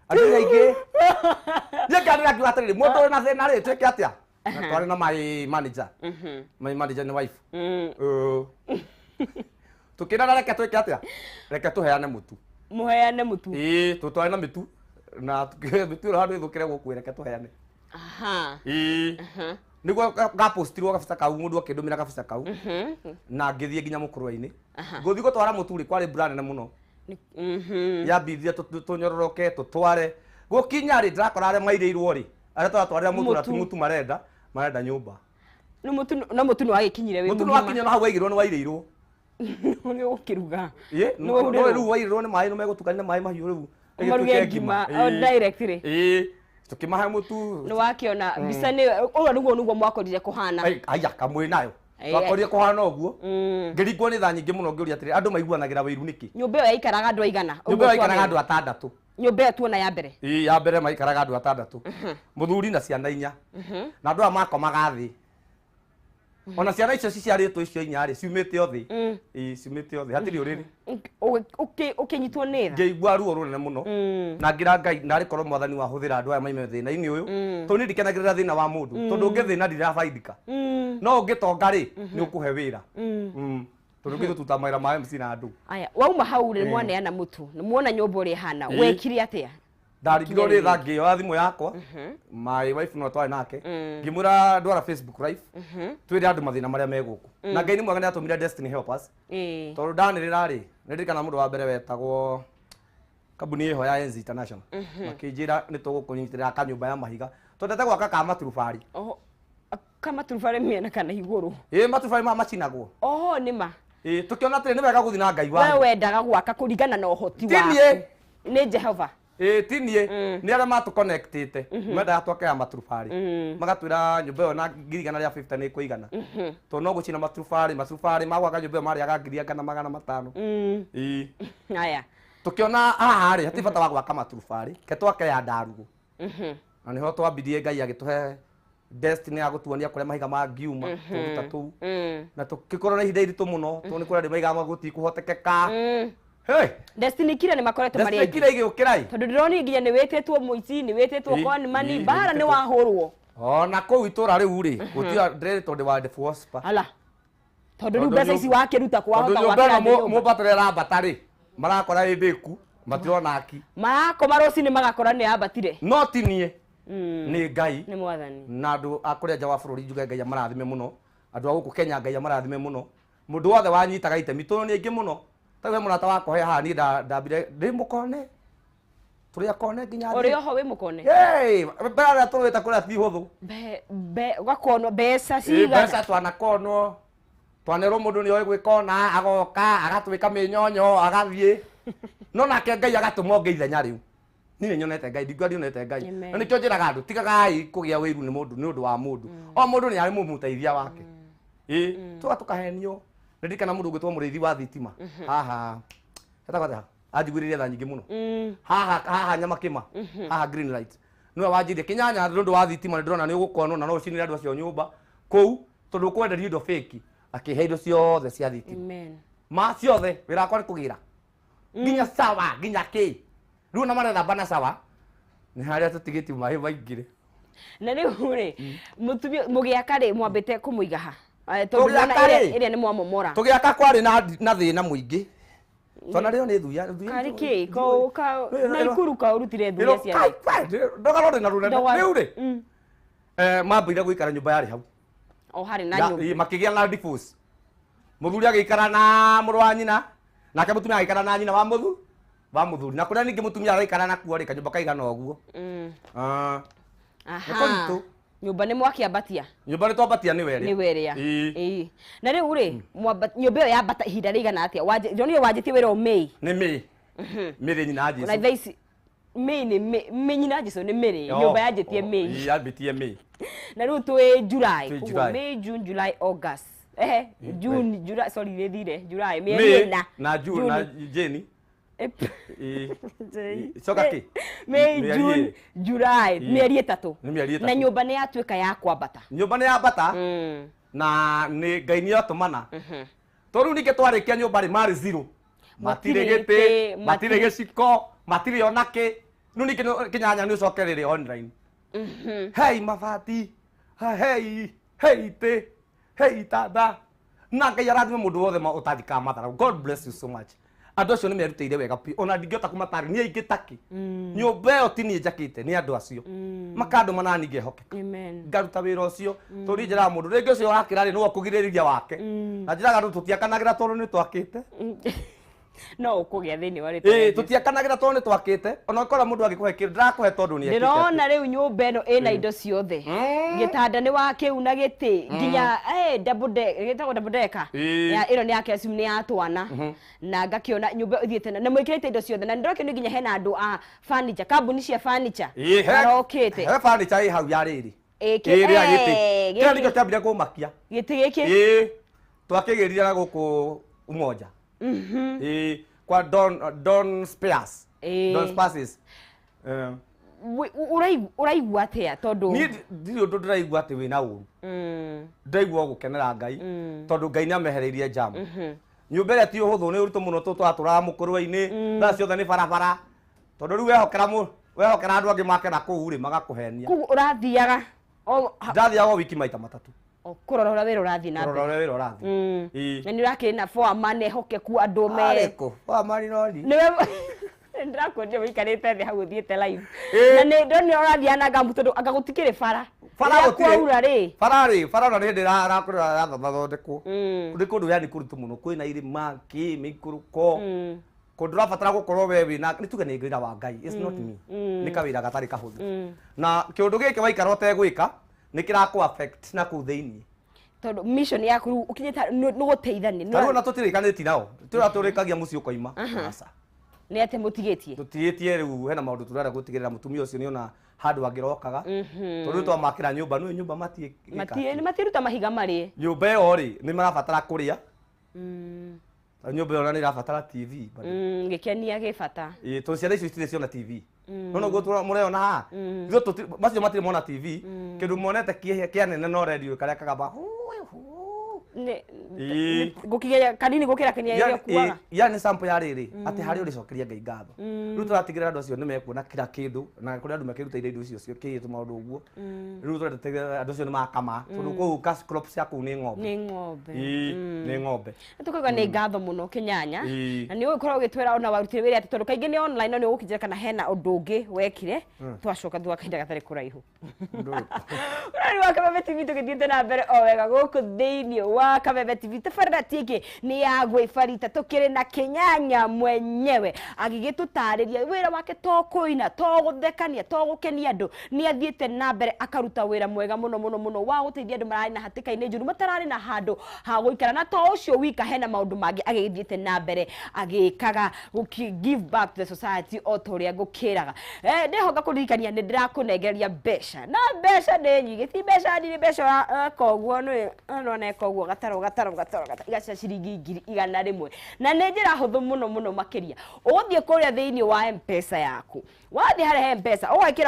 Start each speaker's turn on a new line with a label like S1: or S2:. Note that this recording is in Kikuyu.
S1: Andũ nĩ aingĩ. Niĩ ngĩanĩrĩra ngiuga atĩrĩrĩ, mũndũ wĩna thĩna rĩ, twĩke atĩa? Na twarĩ na my manager. My manager nĩ wife. Tũkĩrana reke twĩke atĩa? Reke tũheane mũtu.
S2: Mũheane mũtu.
S1: Ĩĩ, tũtwarĩ na mĩtu. Na mĩtu ĩno handũ ĩthũkĩre gũkũ, reke tũheane. Ĩĩ. Nĩguo gapostirwo gabica kau, mũndũ akĩndũmĩra gabica kau. Na ngĩthiĩ nginya mũkũrwe-inĩ. Ngũthiĩ gũtwara mũtu rĩ, kwarĩ mbura nene mũno. Yambithia tũnyororoke tũtware. Gũkinya rĩ, ndĩrakora arĩa mairĩirwo rĩ, arĩa tũratwarĩra mũtu na ti
S2: Mũtu.
S1: mũtu marenda, marenda nyũmba.
S2: No mũtu, no mũtu nĩ wagĩkinyire wĩ
S1: Mũtu nĩ
S2: mũgima.
S1: wakinya na hau waigĩrwo nĩ wairĩirwo.
S2: Nĩ ũgũkĩruga.
S1: Ĩ,
S2: Nĩ
S1: no
S2: waurĩrwo.
S1: rĩu wairĩrwo nĩ maĩ, nĩ megũtukania na maĩ mahiũ rĩu.
S2: Maruge
S1: Ĩgĩtuĩke
S2: ngima,
S1: ngima.
S2: o directly.
S1: Ĩ, tũkĩmahe mũtu.
S2: Nĩ wakĩona mbica nĩ ũguo nĩguo nĩguo mwakorire kũhana.
S1: Ai, aya kamwĩ nayo.
S2: Ai,
S1: Twakorire kũhana ũguo. Ngĩringwo nĩ tha nyingĩ mũno ngĩũria atĩrĩ, andũ maiguanagĩra wĩiru nĩkĩ?
S2: Nyũmba ĩyo yaikaraga andũ aigana?
S1: Nyũmba ĩyo yaikaraga andũ atandatũ.
S2: Nyũmba ĩyo tuona ya mbere.
S1: Ĩ, ya mbere maikaraga andũ atandatũ. Mũthuri na ciana inya. Na andũ aya makomaga thĩ. Ona ciana icio ciciarĩtwo icio inya rĩ, ciumĩte o thĩ. Ĩ, ciumĩte o thĩ, hatirĩ ũrĩrĩ.
S2: Ũkĩnyitwo nĩ tha.
S1: Ngĩigua ruo rũnene mũno. Na ngĩra Ngai, narĩ korwo mwathani wahũthĩra andũ aya maime thĩna-inĩ ũyũ. Tondũ niĩ ndikenagĩrĩra thĩna wa mũndũ. Tondũ ũngĩthĩna ndirabaindika. No ũngĩtonga rĩ, nĩ ũkũhe wĩra. Tondũ ngĩtũ tuta mawĩra ma MC na andũ.
S2: Aya, wauma hau rĩ, mwaneana mũtu, nĩ muona nyũmba ũrĩa ĩhana, wekire atĩa?
S1: Ndaringirwo nĩ tha ngĩoya thimũ yakwa, my wife no twarĩ nake, ngĩmwĩra ndwara Facebook live, twĩre andũ mathĩna marĩa me gũkũ. Na Ngai nĩ mwega nĩ atũmire Destiny Helpers. Tondũ ndanĩrĩra rĩ, nĩ ndirikana mũndũ wa mbere wetagwo kambuni ĩho ya Enzi International. Makĩnjĩra nĩ tũgũkũnyitĩrĩra kanyũmba ya mahiga. Twendete gwaka ka maturubarĩ.
S2: Oho, ka maturubarĩ mĩena kana igũrũ?
S1: Ĩ, maturubarĩ maya macinagwo.
S2: Oho, nĩ ma.
S1: Ĩ, tũkĩona atĩrĩ nĩ wega gũthiĩ na Ngai
S2: We
S1: wanyu.
S2: wendaga gwaka kũringana na ũhoti
S1: Ti
S2: waku.
S1: niĩ.
S2: Nĩ Jehova.
S1: Ĩ, ti niĩ. Nĩ arĩa matũconnectĩte. Mendaga twake ya maturubarĩ. Magatwĩra nyũmba ĩyo na ngiri igana rĩa 50 nĩ ĩkũigana. Tondũ no gũcina maturubarĩ, maturubarĩ ma gwaka nyũmba ĩyo marĩaga ngiri anga na magana matano. Ĩ.
S2: Aya.
S1: Tũkĩona haha rĩ, hatirĩ bata wa gwaka maturubarĩ, ke twake ya ndarugũ. Na nĩho twambirie Ngai agĩtũhe destiny ya gũtuonia kũrĩa mahiga mangiuma, tũndũ ta tũu. Na tũkĩkorwo na ihinda iritũ mũno, tondũ nĩ kũrĩ andũ maigaga gũtikũhotekeka. Hey!
S2: Destiny Killer nĩ makoretwo marĩ
S1: Destiny
S2: aingĩ.
S1: Killer igĩũkĩra ĩ.
S2: Tondũ ndĩronire nginya nĩ wĩtĩtwo mũici, nĩ wĩtĩtwo
S1: Ĩ,
S2: con money,
S1: ĩ,
S2: mbara nĩ
S1: nĩ wĩtĩtwo.
S2: wahũrwo.
S1: Ona kũu itũra rĩu rĩ, gũtirĩ ndĩretwo ndĩ wa divorce.
S2: Ala. Tondũ rĩu
S1: Tondũ
S2: mbeca ici wakĩruta kũ
S1: Tondũ
S2: wahota
S1: nyũmba
S2: gwakĩra
S1: ĩno
S2: andũ nyũmba.
S1: mũmbatĩra ĩrambata rĩ, marakora ĩ ndĩku, matirona aki.
S2: Marakoma rũcinĩ magakora nĩ yambatire.
S1: No ti niĩ, nĩ Ngai.
S2: Nĩ mwathani.
S1: Na andũ a kũrĩa nja wa bũrũri njuge Ngai amarathime mũno. Andũ a gũkũ Kenya Ngai amarathime mũno. Mũndũ wothe wanyitaga itemi, tondũ nĩ aingĩ mũno. Ta rĩu he mũrata wakwa he haha niĩ ndambire ndĩ mũkone. Tũrĩ akone nginya thĩ.
S2: Ũrĩ oho wĩ mũkone?
S1: Hey, mbere arĩa tũrũĩte kũrĩa ti hũthũ.
S2: Be, be, ũgakonwo mbeca
S1: Ĩ,
S2: cigana?
S1: mbeca twanakonwo. Twanerwo mũndũ nĩ oĩ gwĩka ona, agoka, agatwĩka mĩnyonyo, agathiĩ. No nake Ngai agatũma ũngĩ ithenya rĩu. Niĩ nĩ nyonete Ngai, ndingiuga ndionete Ngai.
S2: Amen.
S1: Na nĩkĩo njĩraga andũ, tigagai kũgĩa wĩiru nĩ mũndũ, nĩ ũndũ wa mũndũ. O mũndũ nĩ arĩ mũmũteithia wake. Ĩ, tuoka tũkahenio. Nĩ ndirikana mũndũ ũgwĩtwo mũrĩithi wa thitima. Haha. Etagwo atĩa? Anjiguĩrĩire tha nyingĩ mũno. Haha, haha Nyamakĩma. Haha Green Light. Nĩwe wanjĩrire, Kĩnyanya, nĩ ũndũ wa thitima nĩ ndĩrona nĩ ũgũkonwo na no ũcinĩre andũ acio nyũmba kũu, tondũ ũkwenderio indo fake. Akĩhe indo ciothe cia thitima.
S2: Amen.
S1: Ma ciothe, wĩra wakwa nĩ kũgĩra. Nginya sawa, nginya kĩ. Rĩu ona marethamba na sawa, nĩ harĩa tũtigĩtie maĩ maingĩre.
S2: Na rĩu rĩ, mũtumia mũgĩaka rĩ, mwambĩte kũmũiga ha? Tondũ
S1: Tũgĩaka
S2: ndĩrona
S1: rĩ?
S2: ĩrĩa nĩ mwamomora.
S1: Tũgĩaka kwarĩ na thĩna mũingĩ. Twana rĩo nĩ thuya, thuya
S2: Karĩ
S1: nĩ
S2: kĩ?
S1: thuya.
S2: Ko, ka,
S1: Ĩno,
S2: na
S1: ĩno.
S2: ikuru ka ũrutire thuya
S1: Ĩno,
S2: cia
S1: kai,
S2: thĩ?
S1: kai, ndũgarwo ndĩ na rũnene.
S2: Ndũga-
S1: Rĩu rĩ, mambĩire gũikara nyũmba yarĩ hau.
S2: O harĩ na
S1: Ya,
S2: nyũmba.
S1: ĩ, makĩgĩa na divorce. Mũthuri agĩikara na mũrũ wa nyina, nake mũtumia agĩikara na nyina wa mũthu, wa mũthuri. Na kũrĩa ningĩ mũtumia araikara nakuo rĩ, kanyũmba kaigana ũguo.
S2: Aha.
S1: Nĩ kũritũ.
S2: Nyũmba nĩ mwakĩambatia?
S1: Nyũmba nĩ twambatia nĩ werĩa.
S2: Nĩ werĩa.
S1: Ĩĩ.
S2: Ĩĩ. Na rĩu rĩ, nyũmba ĩyo yambata ihinda rĩigana atĩa? Ndĩronire wanjĩtie wĩra o May.
S1: Nĩ May. May rĩ nyina wa Jesũ.
S2: Na thaa ici May nĩ May, May nyina wa Jesũ nĩ Mary.
S1: Yo.
S2: Nyũmba yanjĩtie
S1: Oh,
S2: May.
S1: ĩĩ, yambĩtie May.
S2: Na rĩu twĩ July.
S1: Twĩ
S2: Koguo
S1: July.
S2: May, June, July, August. Ehe, June, July, sorry, nĩ thire. July, mĩeri
S1: May
S2: ĩna.
S1: na June na Jane.
S2: April.
S1: Ĩĩ.
S2: Jane.
S1: Coka kĩ?
S2: May,
S1: Mĩeri
S2: June,
S1: ĩrĩ.
S2: July,
S1: Ĩĩ.
S2: mĩeri ĩtatũ.
S1: Nĩ mĩeri ĩtatũ.
S2: Na nyũmba nĩ yatuĩka ya kwambata.
S1: Nyũmba nĩ yambata. Na nĩ Ngai nĩ atũmana. Tondũ rĩu ningĩ twarĩkia nyũmba rĩ, marĩ zero. Matirĩ
S2: Matirĩ
S1: gĩtĩ,
S2: gĩtĩ,
S1: matirĩ
S2: matirĩ
S1: gĩciko, matirĩ ona kĩ. Rĩu ningĩ Kĩnyanya nĩ ũcoke rĩrĩ online. Hei mabati, hei hei itĩ, hei itanda. Na Ngai arathime mũndũ wothe ũtathikaga matharau. God bless you so much. Andũ acio nĩ merutĩire wega biũ, ona ndingĩhota kũmatarĩria niĩ ingĩ takĩ. Nyũmba ĩyo ti niĩ njakĩte, nĩ andũ acio makandũma nani ngehokeka.
S2: Amen.
S1: Ngaruta wĩra ũcio tondũ niĩ njĩraga mũndũ rĩngĩ ũcio wakĩra rĩ nĩwe ũkũgirĩrĩria wake, na njĩraga andũ tũtiakanagĩra tondũ nĩ twakĩte.
S2: No ũkũgĩa thĩinĩ wa rĩtwa
S1: Ĩĩ,
S2: rĩa Jesũ.
S1: tũtiakanagĩra tondũ nĩ twakĩte. Ona ũkora mũndũ angĩkũhe kĩndũ, ndĩrakũhe tondũ nĩ ekĩte atĩ.
S2: Ndĩrona rĩu nyũmba ĩno ĩna indo ciothe, gĩtanda nĩ wa kĩu na gĩtĩ nginya double deck, gĩtagwo double decker.
S1: Ĩĩ.
S2: Ya ĩno nĩ ya calcium, nĩ ya twana, na ngakĩona nyũmba ĩyo ĩthiĩte na mwĩkĩrĩte indo ciothe, na nĩndĩrakĩona nginya hena andũ a furniture, kambuni cia furniture
S1: Ĩĩ,
S2: marokĩte.
S1: He furniture ĩ hau ya rĩrĩ.
S2: Ĩ,
S1: Ĩĩ, rĩa gĩtĩ kĩrĩa
S2: gĩkĩ.
S1: nĩkĩo kĩambire kũmakia.
S2: Gĩtĩ gĩkĩ.
S1: Ĩĩ, twakĩgĩrire na gũkũ Umoja. Ĩĩ, kwa Don Spares.
S2: Ĩĩ.
S1: Don Spares.
S2: Ũraigua atĩa tondũ
S1: Niĩ ndirĩ ũndũ ndĩraigua atĩ wĩna ũru. Ndĩraigua o gũkenera Ngai tondũ Ngai nĩ amehereirie jam. Nyũmba ĩrĩa ti ũhũthũ, nĩ ũritũ mũno, tũratũraga mũkũrwe-inĩ thaa ciothe nĩ barabara, tondũ rĩu wehokera wehokera andũ angĩ make na kũu rĩ magakũhenia.
S2: Koguo ũrathiaga o
S1: Ndathiaga o wiki maita matatũ.
S2: O kũrora ũrĩa wĩra ũrathiĩ na
S1: kũrora
S2: mbere.
S1: Ũrĩa wĩra ũrathiĩ. Ĩĩ.
S2: Na nĩ ũrakĩrĩ na foreman ehokeku, andũ me
S1: Arĩkũ foreman noni?
S2: Nĩwe ndĩrakuonire ũikarĩte thĩ hau ũthiĩte live.
S1: Ĩĩ.
S2: Na nĩ ndonire ũrathiaga na ngamu tondũ anga gũtikĩrĩ bara.
S1: Bara
S2: Rĩrĩa
S1: gũtirĩ.
S2: kwaura rĩ.
S1: Bara rĩ, bara ona nĩ hĩndĩ ĩrathondekwo. Nĩ kũndũ yani kũritũ mũno, kwĩna irĩma kĩ mĩikũrũko, kũndũ ũrabatara gũkorwo we wĩna, nĩ tuge nĩ wĩra wa Ngai, it's not me, nĩ kawĩra gatarĩ kahũthũ, na kĩũndũ gĩkĩ waikara ũtegwĩka nĩ kĩrakũ affect na kũu thĩinĩ.
S2: Tondũ mission yaku rĩu ũkinyĩte nĩ gũteithania.
S1: Ta rĩu ona tũtirĩkanĩti nao, tũrĩa tũrĩkagia mũciĩ ũkoima aca.
S2: Nĩ atĩ mũtigĩtie?
S1: Tũtigĩtie. Rĩu hena maũndũ tũrenda gũtigĩrĩra mũtumia ũcio nĩona handũ angĩrokaga, tondũ rĩu twamakĩra nyũmba, nĩũĩ nyũmba matiĩ
S2: Nĩ matiruta mahiga marĩe.
S1: Nyũmba ĩyo rĩ, nĩ marabatara kũrĩa. Nyũmba ĩyo ona nĩ ĩrabatara TV bado.
S2: Gĩkenia gĩ bata.
S1: Ĩĩ, tondũ ciana icio itirĩ ciona TV. No noguo mũreyona haha. Ithuĩ macio matirĩ mona TV. Kĩndũ monete kĩanene no radio karĩa kagamba Ĩĩ.
S2: Gũkinya kanini gũkĩra kinya ĩrĩa ũkuaga.
S1: Yani sample ya rĩrĩ atĩ harĩa ũrĩcokeria Ngai ngatho. Rĩu tũratigĩrĩra andũ acio nĩ mekuona kila kĩndũ, na kũrĩ andũ makĩrutĩire indo icio kĩiyĩtwo maũndũ ũguo. Rĩu tũratigĩrĩra andũ acio nĩ makama, tondũ kũu cash crops cia kũu nĩ ng'ombe.
S2: Nĩ ng'ombe.
S1: Ĩĩ, nĩ ng'ombe.
S2: Tũkauga nĩ ngatho mũno Kĩnyanya.
S1: Ĩĩ.
S2: Na nĩ ũgũkorwo ũgĩtwĩra ona warutire wĩra atĩ, tondũ kaingĩ nĩ online, no nĩ ũgũkĩnjĩra kana hena ũndũ ũngĩ wekire twacoka thutha wa kahinda gatarĩ kũraihu.
S1: Ũndũ ũrĩkũ?
S2: Ũrori wa Kameme TV, tũgĩthiĩte na mbere o wega gũkũ thĩinĩ wa Kameme TV. Tabarĩra ti ĩngĩ nĩ ya gwĩbarita, tũkĩrĩ na Kĩnyanya mwenyewe agĩgĩtũtarĩria wĩra wake, to kũina, to gũthekania, to gũkenia andũ, nĩ athiĩte na mbere akaruta wĩra mwega mũno mũno mũno wa gũteithia andũ mararĩ na hatĩka-inĩ njũru, matararĩ na handũ ha gũikara. Na to ũcio wika, hena maũndũ mangĩ agĩgĩthiĩte na mbere agĩkaga gũkĩ give back to the society o ta ũrĩa ngũkĩraga. Ndĩhoka kũririkania nĩ ndĩrakũnengeria mbeca, na mbeca nĩ nyingĩ, ti mbeca nini, mbeca ũreka ũguo nĩ nona eka ũguo gataro gataro gataro gataro igacia ciringi 100,000, na nĩ njĩra hũthũ mũno mũno makĩria. Ũgũthiĩ kũrĩa thĩinĩ wa M-Pesa yaku, wathiĩ harĩa he M-Pesa ũgekĩra